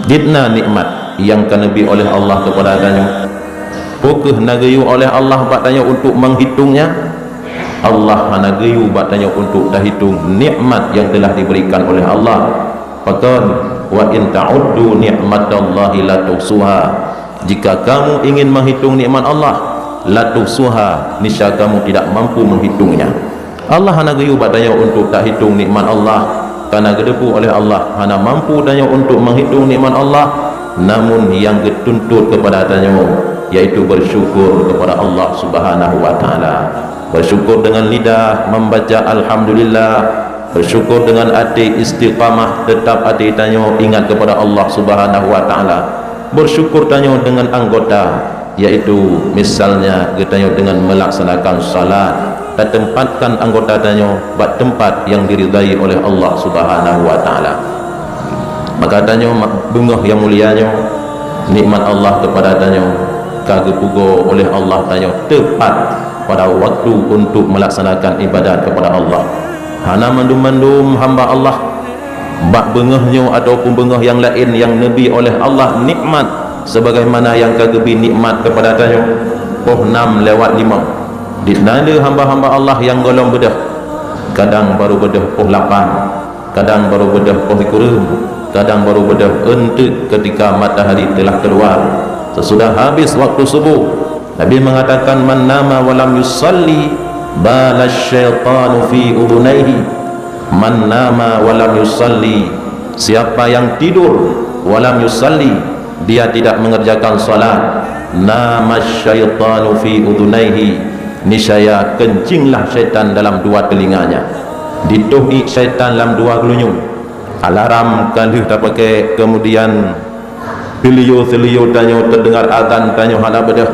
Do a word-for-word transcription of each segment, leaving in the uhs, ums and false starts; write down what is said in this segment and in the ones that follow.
Jitna nikmat nyang ka neubri oleh Allah keupada tanyoe. Peu kheueh na geuyue oleh Allah bak tanyoe untuk meuhitongnya? Allah hana geuyue bak tanyoe untuk tahitong nikmat nyang teulah diberikan oleh Allah. Pakon, "Wa in ta'uddu ni'matallahi la tuhsuha." Jika kamu ingin menghitung nikmat Allah, la tuhsuha, niscaya kamu tidak mampu menghitungnya. Allah hana geuyue bak tanyoe untuk tahitong nikmat Allah, karena geuteupeue oleh Allah hana mampu tanyoe untuk menghitong nikmat Allah, namun nyang geutuntut keupada tanyoe yaitu bersyukur keupada Allah Subhanahu wa Ta'ala. Bersyukur dengan lidah, membaca alhamdulillah, bersyukur dengan até istiqamah, tetap até tanyoe ingat keupada Allah Subhanahu wa Ta'ala. Bersyukur tanyoe dengan anggota, yaitu misalnya geutanyoe dengan melaksanakan salat, tatempatkan anggota tanyoe bak tempat yang diridai oleh Allah Subhanahu wa Ta'ala. Maka tanyoe ma-, beungoh nyang mulia nyoe, nikmat Allah keupada tanyoe ka geupeugoe oleh Allah tanyoe teupat pada waktu untuk melaksanakan ibadat keupada Allah. Hana mandum-mandum hamba Allah bak beungoh nyoe ataupun beungoh nyang laén nyang neubri oleh Allah nikmat sebagaimana nyang ka geubri nikmat keupada tanyoe. Poh nam lewat limong. Di na le hamba-hamba Allah nyang gohlom beudôh, kadang barô beudôh poh lapan, kadang barô beudôh poh sikureueng, kadang barô beudôh eunteuk ketika matahari telah keluar. Sesudah habis waktu subuh, Nabi mengatakan, "Man nama wa lam yusalli, bala syaitanu fi udhunaihi." Man nama wa lam yusalli, siapa yang tidur, wa lam yusalli, dia tidak mengerjakan salat, nama syaitanu fi udhunaihi, niscaya kencinglah syaitan dalam dua telinganya. Ditoh ié syaitan lam dua geulinyueng. Alarm ka lheueh tapakai, kemudian Peuliyô-seuliyô tanyoe teudeungar azan tanyoe hana beudôh,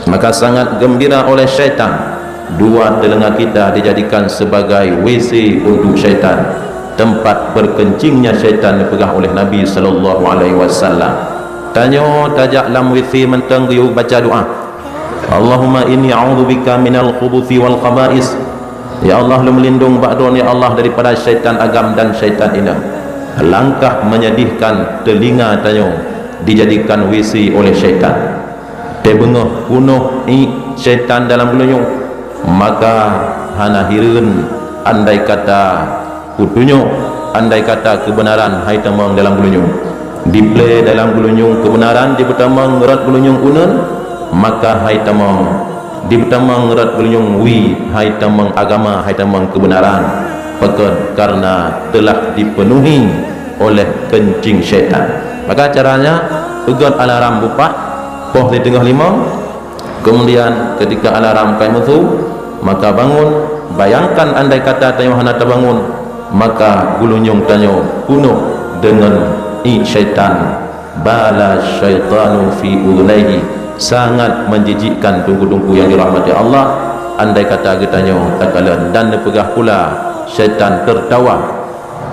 maka sangat geumbira oleh syaitan. Dua teuleuga kita dijadikan sebagai W C untuk syaitan, tempat berkencingnya syaitan, neupeugah oleh Nabi sallallahu alaihi wasallam. Tanyoe tajak lam W C mantong geuyue baca doa, "Allahumma inni a'udzubika minal khubuthi wal khaba'is." Ya Allah, lôn meulindong bak Droeneuh, ya Allah, daripada syaitan agam dan syaitan inong. Langkah menyedihkan telinga tanyoe dijadikan W C oleh syaitan. Tebeungoh peunoh ié syaitan dalam geulinyueng, maka hana hireuen andai kata peutunyok, andai kata keubeunaran hai tamong dalam geulinyueng. Diplé dalam geulinyueng keubeunaran jipeutamong rot geulinyueng uneuen, maka hai tamong, jipeutamong rot geulinyueng wie hai tamong agama, hai tamong keubeunaran. Pakon? Karena telah dipenuhi oleh kencing syaitan. Maka caranya, peugöt alarm bupah, poh di teungoh limong, kemudian ketika alarm kai meusu, maka bangun. Bayangkan andai kata tanyoe hana tabangun, maka geulinyueng tanyoe peunoh deungon ié syaitan. Bala syaitanu fi udhunaihi, sangat menjijikkan, teungku-teungku yang dirahmati Allah, andai kata geutanyoe takalon. Dan neupeugah pula syaitan tertawa,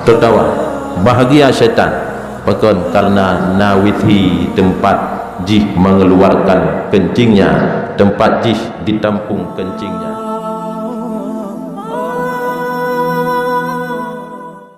tertawa, bahagia syaitan. Pakon? Karena na W C tempat jih mengeluarkan kencingnya, tempat jih ditampung kencingnya.